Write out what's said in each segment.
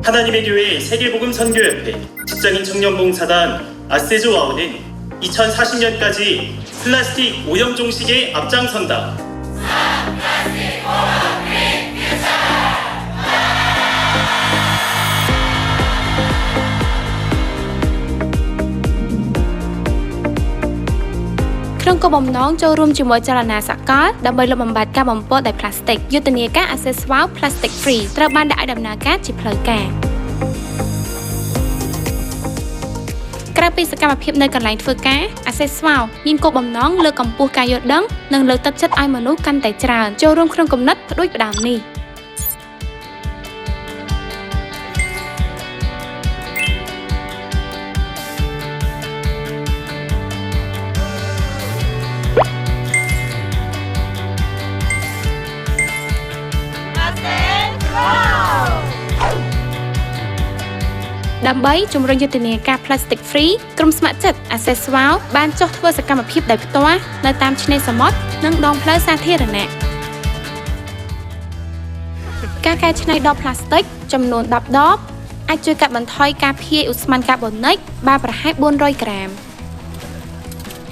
하나님의 교회 세계복음 선교협회 직장인 청년봉사단 아세즈 와우는 2040년까지 플라스틱 오염 종식에 앞장선다. ក្នុងគោលបំណងចូលរួមជាមួយចលនាសកលដើម្បីលុបបំបាត់ការបំពុលដោយផ្លាស្ទិកយុទ្ធនាការ Access Wow Plastic Free ត្រូវបានដាក់ឲ្យដំណើរការជាផ្លូវការក្រៅពីសកម្មភាពនៅកន្លែងធ្វើការ Access Wow មានគោលបំណងលើកកម្ពស់ការយល់ដឹងនិងលើកទឹកចិត្តឲ្យមនុស្សកាន់តែច្រើនចូលរួមក្នុងគំនិតផ្ដួចផ្ដើមនេះដើម្បីជំរុញយុទ្ធនាការ Plastic Free ក្រុមស្ម័គ្រចិត្ត Access Wow បានចុះធ្វើសកម្មភាពដោយផ្ទាល់នៅតាមឆ្នេរសមុទ្រនិងដងផ្លូវសាធារណៈការកែច្នៃដបផ្លាស្ទិកចំនួន10ដបអាចជួយកាត់បន្ថយការភាយឧស្ម័នកាបូនិកបានប្រហែល400ក្រាម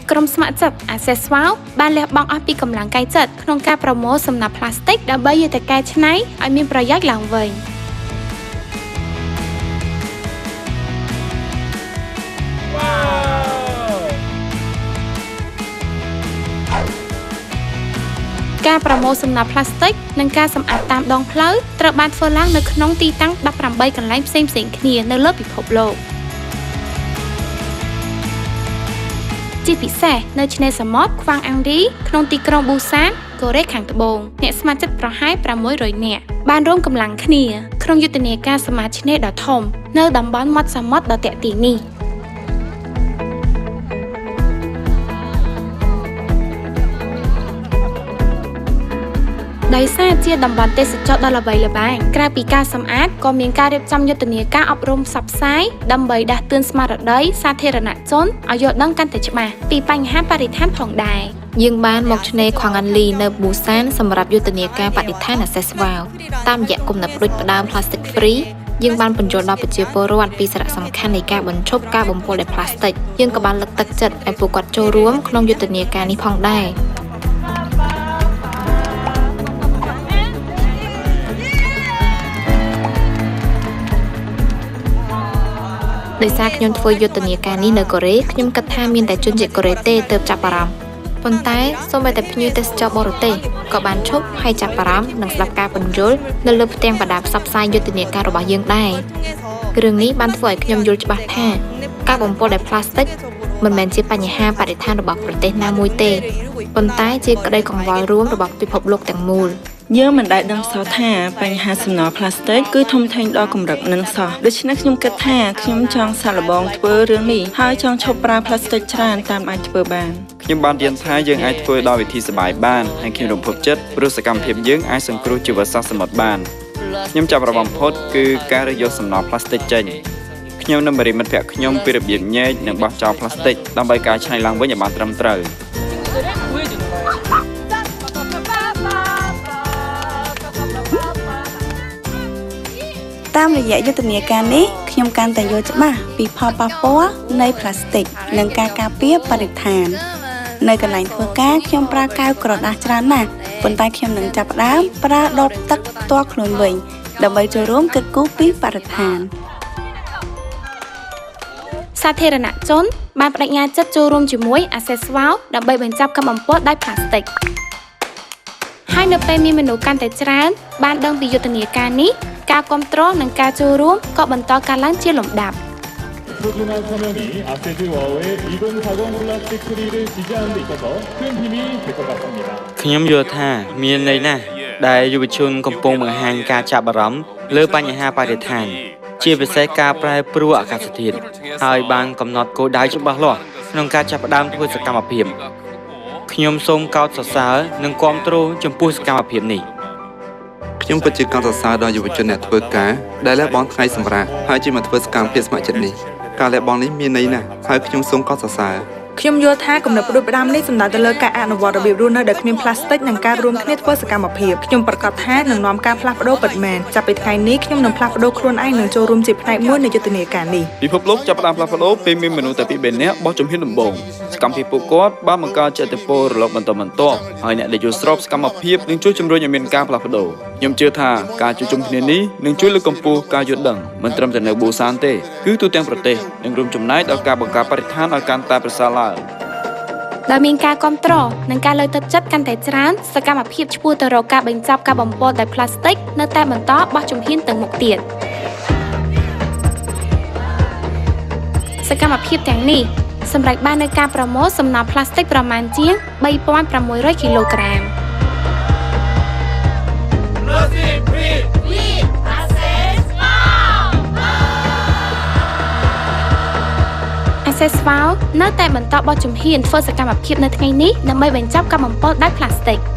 ក្រុមស្ម័គ្រចិត្ត Access Wow បានលះបង់អស់ពីកម្លាំងកាយចិត្តក្នុងការប្រមូលសំណល់ផ្លាស្ទិកដើម្បីយកទៅកែច្នៃឲ្យមានប្រយោជន៍ឡើងវិញការប្រមូលសំណល់ផ្លាស្ទិកនិងការសម្អាតតាមដងផ្លូវត្រូវបានធ្វើឡើងនៅក្នុងទីតាំង18កន្លែងផ្សេងៗគ្នានៅលើពិភពលោកជាពិសេសនៅឆ្នេរសមុទ្រខ្វាងអាងរីក្នុងទីក្រុងប៊ូសានកូរ៉េខាងត្បូងអ្នកស្ម័គ្រចិត្តប្រហែល600នាក់បានរួមកម្លាំងគ្នាក្នុងយុទ្ធនាការសមាឆ្នេរដ៏ធំនៅតំបន់មាត់សមុទ្រដ៏ទាក់ទាញនេះដោយសារជាតំបន់ទេសចរណ៍ដ៏ល្បីល្បាញក្រៅពីការសម្អាតក៏មានការរៀបចំយុទ្ធនាការអប់រំផ្សព្វផ្សាយដើម្បីដាស់តឿនស្មារតីសាធារណជនឲ្យយល់ដឹងកាន់តែច្បាស់ពីបញ្ហាបរិស្ថានផងដែរយើងបានមកឆ្នេរខ្វាងអាន់លីនៅប៊ូសានសម្រាប់យុទ្ធនាការបរិស្ថាន Access Wow តាមរយៈគំនិតផ្ដួចផ្ដើម Plastic Free យើងបានពន្យល់ដល់ប្រជាពលរដ្ឋពីសារៈសំខាន់នៃការបញ្ឈប់ការបំពុលដោយផ្លាស្ទិកយើងក៏បានលើកទឹកចិត្តឲ្យពួកគាត់ចូលរួមក្នុងយុទ្ធនាការនេះផងដែរដោយសារខ្ញុំធ្វើយុទ្ធនាការនេះនៅកូរ៉េខ្ញុំគិតថាមានតែជនជាតិកូរ៉េទេទើបចាប់អារម្មណ៍ប៉ុន្តែសូម្បីតែភ្ញៀវទេសចរបរទេសក៏បានឈប់ហើយចាប់អារម្មណ៍និងស្ដាប់ការពន្យល់នៅលើផ្ទាំងបដាផ្សព្វផ្សាយយុទ្ធនាការរបស់យើងដែររឿងនេះបានធ្វើឲ្យខ្ញុំយល់ច្បាស់ថាការបំពុលដោយផ្លាស្ទិកមិនមែនជាបញ្ហាបរិស្ថានរបស់ប្រទេសណាមួយទេប៉ុន្តែជាក្តីកង្វល់រួមរបស់ពិភពលោកទាំងមូលយើងមិនដែលដឹងសោះថាបញ្ហាសំណល់ផ្លាស្ទិកគឺធំធេងដល់កម្រិតនឹងសោះដូច្នេះខ្ញុំគិតថាខ្ញុំចង់សាកល្បងធ្វើរឿងនេះហើយចង់ឈប់ប្រើផ្លាស្ទិកច្រើនតាមអាចធ្វើបានខ្ញុំបានរៀនថាយើងអាចធ្វើដោយវិធីសប្បាយបានហើយខ្ញុំរំភើបចិត្តព្រោះសកម្មភាពយើងអាចសង្គ្រោះជីវសាស្ត្រសមុទ្របានខ្ញុំចាប់អារម្មណ៍បំផុតគឺការរើសយកសំណល់ផ្លាស្ទិកចេញខ្ញុំនឹងបរិមិត្តភក្តិខ្ញុំពីរបៀបញែកនិងបោះចោលផ្លាស្ទិកដើម្បីកែច្នៃឡើងវិញឲ្យបានត្រឹមត្រូវតាមរយៈយុទ្ធនាការនេះខ្ញុំកាន់តែយល់ច្បាស់ពីផលប៉ះពាល់នៃផ្លាស្ទិកនិងការការពារបរិស្ថាននៅកន្លែងធ្វើការខ្ញុំប្រើកែវក្រដាសច្រើនណាស់ប៉ុន្តែខ្ញុំនឹងចាប់ផ្ដើមប្រើដបទឹកផ្ទាល់ខ្លួនវិញដើម្បីចូលរួមគិតគូរពីបរិស្ថានសាធារណជនបានប្តេជ្ញាចិត្តចូលរួមជាមួយ Access Wow ដើម្បីបញ្ចប់ការបំពុលដោយផ្លាស្ទិកហើយនៅពេលមានមនុស្សកាន់តែច្រើនបានដឹងពីយុទ្ធនាការនេះការគាំទ្រនិងការចូលរួមក៏បន្តកើនឡើងជាលំដាប់ 소중한 서명이 아세즈 와우의 2040 플라스틱 프리를 지지하는 데 있어서 큰 힘이 될 것 같습니다. ខ្ញុំយល់ថាមានន័យណាស់ដែលយុវជនកំពុងបង្ហាញការចាប់អារម្មណ៍លើបញ្ហាបរិស្ថានជាពិសេសការប្រែប្រួលអាកាសធាតុហើយបានកំណត់គោលដៅច្បាស់លាស់ក្នុងការចាប់ផ្ដើមធ្វើសកម្មភាពខ្ញុំសូមកោតសរសើរនិងគាំទ្រចំពោះសកម្មភាពនេះខ្ញុំពិតជាកោតសរសើរដល់យុវជនអ្នកធ្វើការដែលលះបង់ថ្ងៃសម្រាកហើយជិះមកធ្វើសកម្មភាពស្ម័គ្រចិត្តនេះការលះបង់នេះមានន័យណាស់ហើយខ្ញុំសូមកោតសរសើរ ខ្ញុំយល់ថាគំនិតផ្ដួចផ្ដើមនេះសំដៅទៅលើការអនុវត្តរបៀបរស់នៅដោយគ្មានប្លាស្ទិកនិងការរួមគ្នាធ្វើសកម្មភាពខ្ញុំប្រាកដថានឹងនាំការផ្លាស់ប្ដូរពិតមែនចាប់ពីថ្ងៃនេះខ្ញុំនឹងផ្លាស់ប្ដូរខ្លួនឯងនិងចូលរួមជាផ្នែកមួយនៃយុទ្ធនាការនេះ ពិភពលោកចាប់ផ្ដើមផ្លាស់ប្ដូរពេលមានមនុស្សតែពីរបីនាក់បោះជំហានដំបូងសកម្មភាពពួកគាត់បានបង្កើតជាឥទ្ធិពលរលកបន្តបន្ទាប់ហើយអ្នកដែលយល់ស្របសកម្មភាពនឹងជួយជំរុញឲ្យមានការផ្លាស់ប្ដូរខ្ញុំជឿថាការជួបជុំគ្នានេះនឹងជួយលើកកម្ពស់ការយល់ដឹងមិនត្រឹមតែនៅប៊ូសានទេគឺទូទាំងប្រទេសនិងរួមចំណែកដល់ការបង្ការបរិស្ថានឲ្យកាន់តែប្រសើរឡើង ដោយមានការគាំទ្រនិងការលើកទឹកចិត្តកាន់តែច្រើនសកម្មភាពឆ្ពោះទៅរកការបញ្ចប់ការបំពុលដោយប្លាស្ទិកនៅតែបន្តបោះជំហានទៅមុខទៀតសកម្មភាពទាំងនេះសម្រេចបាននូវការប្រមូលសំណល់ប្លាស្ទិកប្រមាណជាង3600គីឡូក្រាម អាសេស្វោនៅតែបន្តបោះជំហានធ្វើសកម្មភាពនៅថ្ងៃនេះដើម្បីបញ្ចប់ការបំពុលដោយប្លាស្ទិក។